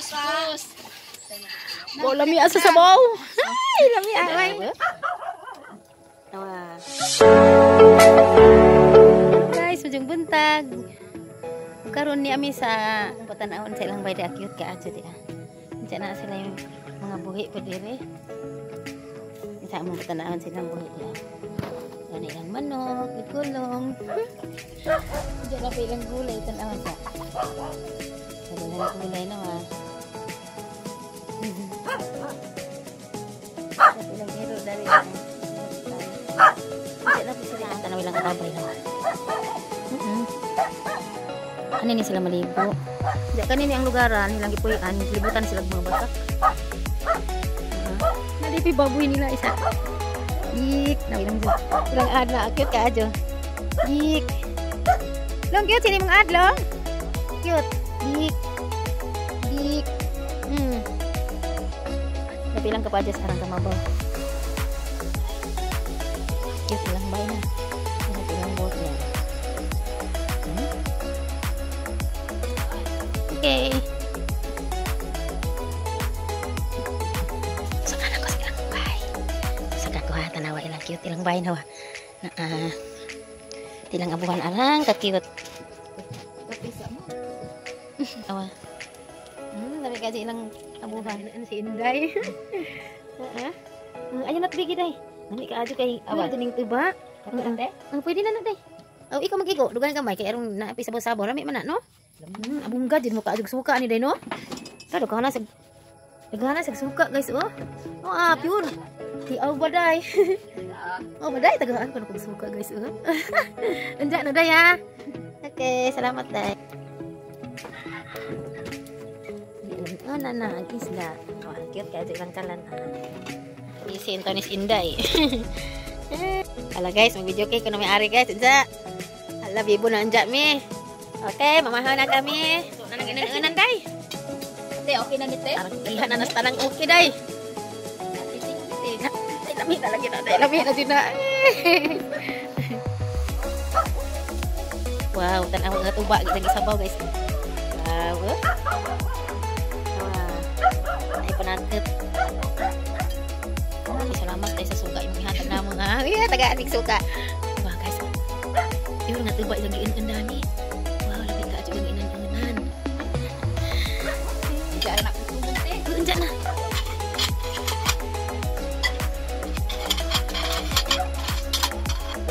Sus. Bo lami asa sabaw. Ay, lami ay. Awa. Guys, ujung buntag. Karon ni ami sa patanawon sa ilang bay di cute ka adyo di. Diyan na sila yung mga buhi pa dire. Sa among patanawon sa ilang buhi di. Yan ilang manok, ikulong. Diyan na pa ilang gulay tanawon sa. Ilang gulay na wa. Ilang hero dari. Diyan na pa sila tanaw ilang katabay na. Ano ni sila maligo? Diyan kanini ang lugaran, nilang gipuy-an, libutan sila mga basak. Nalipi baboy nila isa. Yik, nawilang ilang adla, cute ka adyo. Yik. Long cute sini mga adlong. Cute. Yik. Yik. Napilang kapadya sa arang kamabaw. Cute lang bay na. Napilang boat niya. Okay. Saka na ko sa ilang bay. Saka ko ha, tanawa ilang cute ilang bay na wa. Tilang abuhan arang ka-cute. Awa. Dami kasi ilang abuhan. Ano si Inday? Ayun at bigi day. Dami ka adyo kay awa dining tuba. Pwede na na day. Oh, ikaw magigo, dugan gamay kay arong naapi sabaw-sabaw rami man na no. Abungga din mo ka adyo suka ani day no. Kado ka na sa daghan sa suka guys oh. Oh ah pure. Ti aw baday. Oh baday tagahan ko na suka guys oh. Anja na day ha. Okay, salamat day. Oh na na ang isda. Oh, cute kay ilang kalan. Easy Antonis Inday. Ala guys, mag-video kay kuno may ari guys. Unsa? Ala bibo na anja mi. Okay, mamahaw na kami. Na nang inan day. Te, okay na ni te? Iha na nas tanang okay day. Ay, lami na lagi na day. Lami na din na. Wow, tan-aw nga tuba gid sabaw guys. Wow. Ay panakit. Ay, salamat tayo sa suka yung ihatag na mo ha. Iya, taga-anig suka. Wow guys. Yun nga tuba ilang giin-indani. Wow, labi ka adyo ang inan-inan. Diyan na kutubong te. Unja na.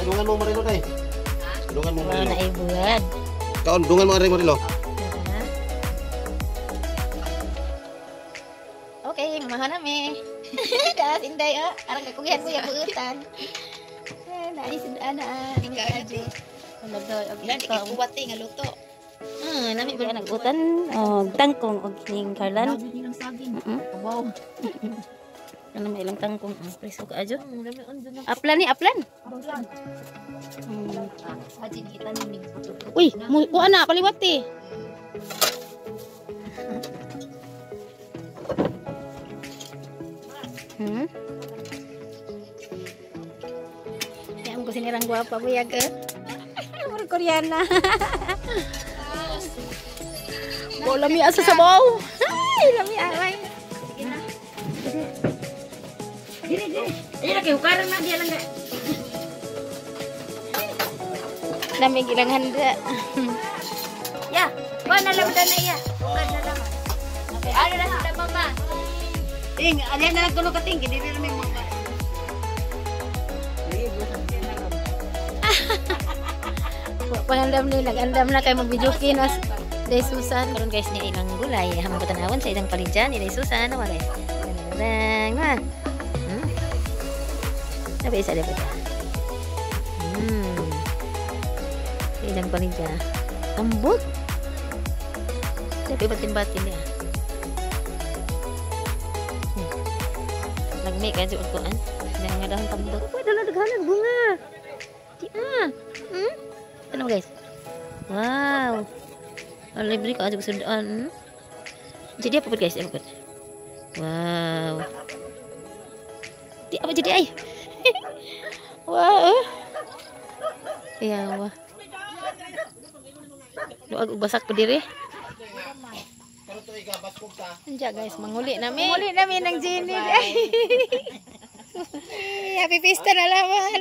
Dungan mo Marilo tay. Dungan mo Marilo. Wow, naibuad. Kaon dungan mo Marilo. Okay, mamahan nami. Das Inday oh, arang kakugihan ko ya buutan. Nais ana adyo. Ilan ikaw te nga luto. Nami ba nag-utan og tangkong og ning Carlan. Ilang saging. Wow. Ano may ilang tangkong preso ka adyo. Aplan ni aplan. Uy, kuha na paliwat eh. Kaya mo ko sinirang gwapa buyag eh. Murag Koreana. Bo lami asa sabaw. Ay, lami ay. Sige na. Dire dire. Dire kay hukaran na diya lang ga. Lami gilang handa. Ya, wa na lang na iya. Hukar na lang. Ano na sila mama? Ting, alin na lang kuno ka ting, dili ra may mga. Pangandam ni nagandam na kay mag-video kinas. Day Susan karon guys ni ilang gulay hamang patanawon sa ilang palidyan ni Day Susan wa guys. Dang na. Sabi isa dapat. Ilang palidyan. Ambot. Sabi batin-batin niya. Nagmi ka jud kuan. Dang nga dahon tambot. Uy, dala daghanan bunga. Di ah. Ano guys? Wow. Ang libre ka adyo sundaan. Jadi apa guys? Apa? Wow. Di apa jadi ay? Wow. Ya, wah. Luag basak pa dire. Andiya guys, manguli nami. Muli namin ng genie. Happy Fiesta na laman.